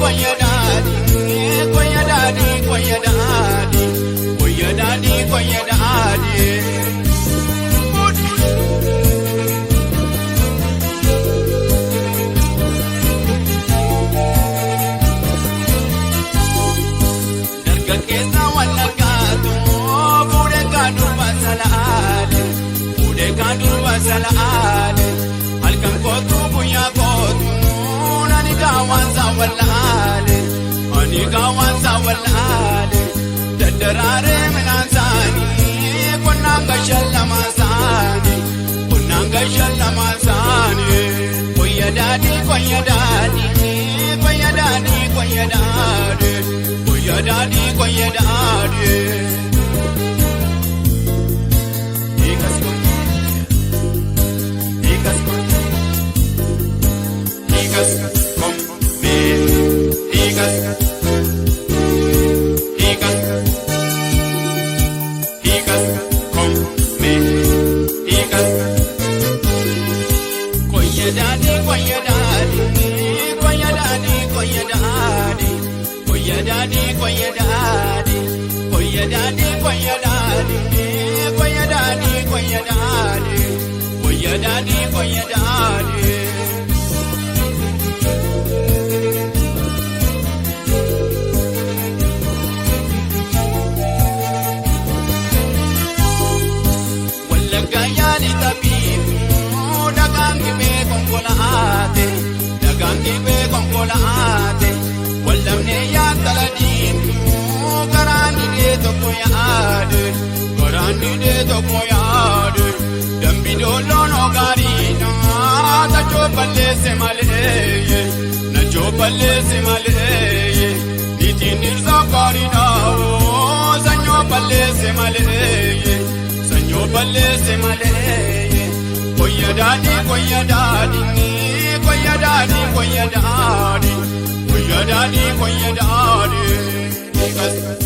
Koyya daadii, koyya daadii, koyya daadii, koyya daadii, koyya daadii. Dargaggeessa wallaggaatu fuudhee kaadurba salaale, fuudhee kaadurba salaale, halkan kootu guyyaa kootu nani gaawwansa wallaale, ani gaawwansa wallaale, daddaraaree midhaan saanii qonnaan gashan lama saanii, qonnaan gashan lama saanii, koyya daadii, koyya daadii, koyya daadii, koyya daadii. Koyya daadii, koyya daadii. Hiikas kun, hiikas kun, hiikas kun mee, hiikas, hiikas, hiikas kun mee, hiikas. Koyya daadii, koyya daadii, koyya daadii, koyya daadii. Koyya daadii, koyya daadii, koyya daadii, koyya daadii, koyya daadii, koyya daadii, koyya daadii, koyya daadii. Wallagga yaali tabiibu dhagaan dhibee konkolaate, dhagaan dhibee konkolaate, wallabnee yaatala diimtuu karaan dhibee tokko yaade, karaan dhibee tokko yaade, dambi dooloon ogaariidha tachoo balleesse malee, nachoo balleesse malee, niitiin dhirsa gaariidha sanyoo balleesse malee. Sanyoo balleesse malee, koyya daadii, koyya daadii, koyya daadii, koyya daadii, koyya daadii, koyya daadii. Hiikas.